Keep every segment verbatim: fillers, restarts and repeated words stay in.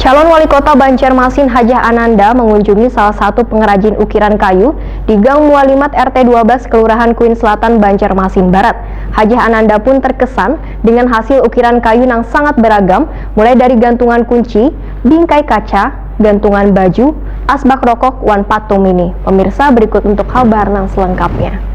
Calon Wali Kota Banjarmasin Hajah Ananda mengunjungi salah satu pengrajin ukiran kayu di Gang Mualimat R T dua belas Kelurahan Kuin Selatan, Banjarmasin Barat. Hajah Ananda pun terkesan dengan hasil ukiran kayu nang sangat beragam, mulai dari gantungan kunci, bingkai kaca, gantungan baju, asbak rokok, wan patung mini. Pemirsa, berikut untuk kabar nang selengkapnya.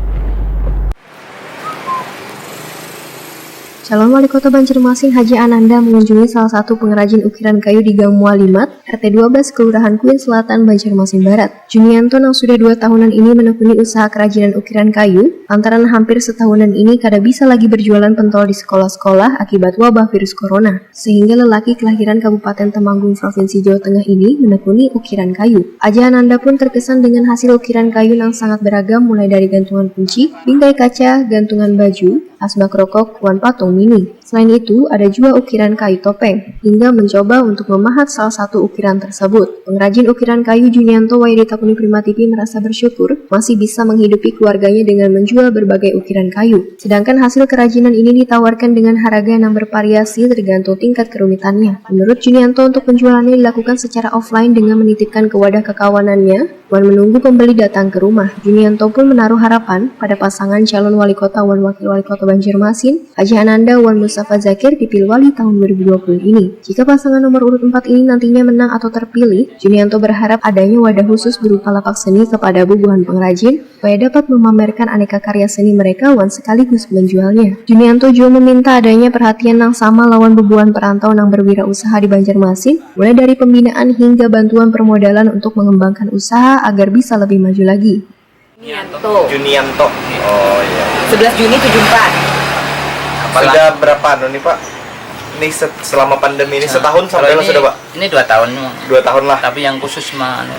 Calon Wali Kota Banjarmasin Hajah Ananda mengunjungi salah satu pengrajin ukiran kayu di Gang Mualimat, R T dua belas, Kelurahan Kuin Selatan, Banjarmasin Barat. Junianto nang sudah dua tahunan ini menekuni usaha kerajinan ukiran kayu, lantaran hampir setahunan ini kada bisa lagi berjualan pentol di sekolah-sekolah akibat wabah virus corona, sehingga lelaki kelahiran Kabupaten Temanggung, Provinsi Jawa Tengah ini menekuni ukiran kayu. Hajah Ananda pun terkesan dengan hasil ukiran kayu nang sangat beragam, mulai dari gantungan kunci, bingkai kaca, gantungan baju, asbak rokok, wan patung mini. Selain itu, ada jua ukiran kayu topeng, hingga mencoba untuk memahat salah satu ukiran tersebut. Pengrajin ukiran kayu Junianto, wayah ditakuni Prima T V, merasa bersyukur masih bisa menghidupi keluarganya dengan menjual berbagai ukiran kayu. Sedangkan hasil kerajinan ini ditawarkan dengan harga yang bervariasi tergantung tingkat kerumitannya. Menurut Junianto, untuk penjualannya dilakukan secara offline dengan menitipkan ke wadah kekawanannya wan menunggu pembeli datang ke rumah. Junianto pun menaruh harapan pada pasangan calon wali kota wan wakil wali kota Banjarmasin, Hajah Ananda wan Mustafa Zakir, di Pilwali tahun dua ribu dua puluh ini. Jika pasangan nomor urut empat ini nantinya menang atau terpilih, Junianto berharap adanya wadah khusus berupa lapak seni kepada bubuhan pengrajin supaya dapat memamerkan aneka karya seni mereka wan sekaligus menjualnya. Junianto juga meminta adanya perhatian nang sama lawan bubuhan perantau nang berwirausaha di Banjarmasin, mulai dari pembinaan hingga bantuan permodalan untuk mengembangkan usaha agar bisa lebih maju lagi. Junianto. Junianto. Oh iya. Sebelas Juni tujuh empat. Sudah berapa anu nih, Pak? Ini set- selama pandemi ini, nah, setahun sampai lah sudah, Pak? Ini dua tahun nih, Bang. Dua tahun lah. Tapi yang khusus mah anu,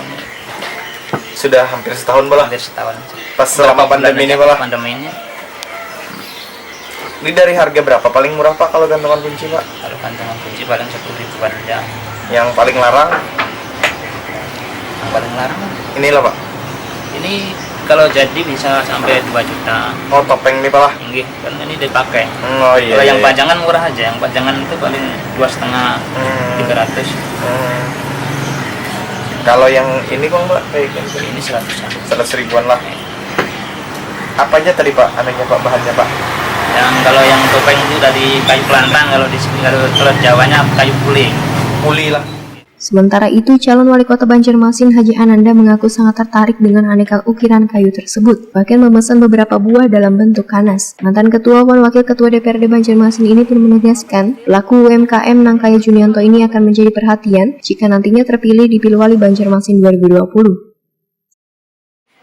sudah hampir setahun, Pak, lah. Hampir setahun. Pas selama pandemi ini, Pak, lah. Pandemi ini. Ini dari harga berapa paling murah, Pak, kalau gantungan kunci, Pak? Kalau gantungan kunci paling sepuluh ribuan aja. Yang paling larang? Yang paling larang. Inilah, Pak. Ini kalau jadi bisa sampai dua juta. Oh, topeng nih, Pak, lah. Nggih, kan ini dipakai. Hmm, oh iya. Kalau yang, iya, pajangan murah aja, yang pajangan itu paling dua setengah, hmm, tiga ratus. Hmm. Kalau yang ini, Bang, Pak, kayak gini? Ini seratus. Seratus ribuan lah. Iya. Apa aja tadi, Pak, anunya, Pak, bahannya, Pak? Yang kalau yang topeng itu dari kayu kelantang, kalau di sini, kalau, kalau Jawanya kayu puli. Puli lah. Sementara itu, calon wali kota Banjarmasin Hajah Ananda mengaku sangat tertarik dengan aneka ukiran kayu tersebut, bahkan memesan beberapa buah dalam bentuk kanas. Mantan ketua wan wakil ketua D P R D Banjarmasin ini pun menegaskan, pelaku U M K M nang kaya Junianto ini akan menjadi perhatian jika nantinya terpilih di Pilwali Banjarmasin dua ribu dua puluh.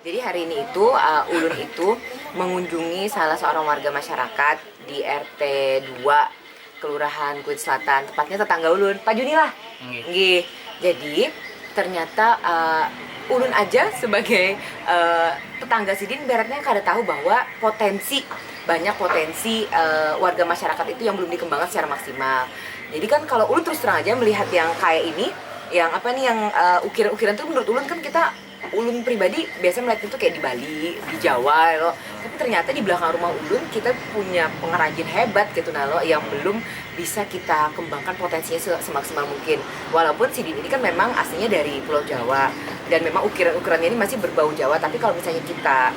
Jadi hari ini itu, uh, ulun itu mengunjungi salah seorang warga masyarakat di R T dua, Kelurahan Kuit Selatan, tepatnya tetangga ulun, Pak Juni lah. Nggih. Nggih. Jadi, ternyata, uh, ulun aja sebagai, uh, tetangga sidin, ibaratnya kada tahu bahwa potensi, banyak potensi, uh, warga masyarakat itu yang belum dikembangkan secara maksimal. Jadi kan, kalau ulun terus terang aja melihat yang kayak ini, yang apa nih, yang, uh, ukiran-ukiran tuh, menurut ulun kan, kita ulun pribadi biasa melihat itu kayak di Bali, di Jawa, ya loh. Tapi ternyata di belakang rumah ulun kita punya pengrajin hebat gitu, nah, loh, yang belum bisa kita kembangkan potensinya se- semaksimal mungkin. Walaupun sidin ini kan memang aslinya dari Pulau Jawa dan memang ukiran-ukirannya ini masih berbau Jawa, tapi kalau misalnya kita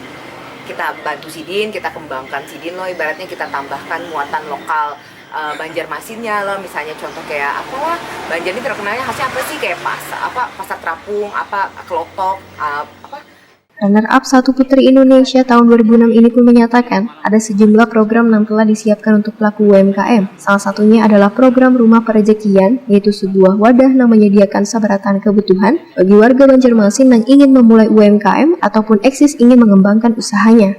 kita bantu sidin, kita kembangkan sidin, loh, ibaratnya kita tambahkan muatan lokal, uh, Banjarmasinnya, loh, misalnya contoh kayak apalah, Banjar ini terkenalnya khasnya apa sih, kayak pasar apa, pasar terapung, apa, kelotok, uh, apa. Runner up satu Putri Indonesia tahun dua ribu enam ini pun menyatakan ada sejumlah program yang telah disiapkan untuk pelaku U M K M. Salah satunya adalah program Rumah Perezekian, yaitu sebuah wadah yang menyediakan sabarataan kebutuhan bagi warga Banjarmasin yang ingin memulai U M K M ataupun eksis ingin mengembangkan usahanya.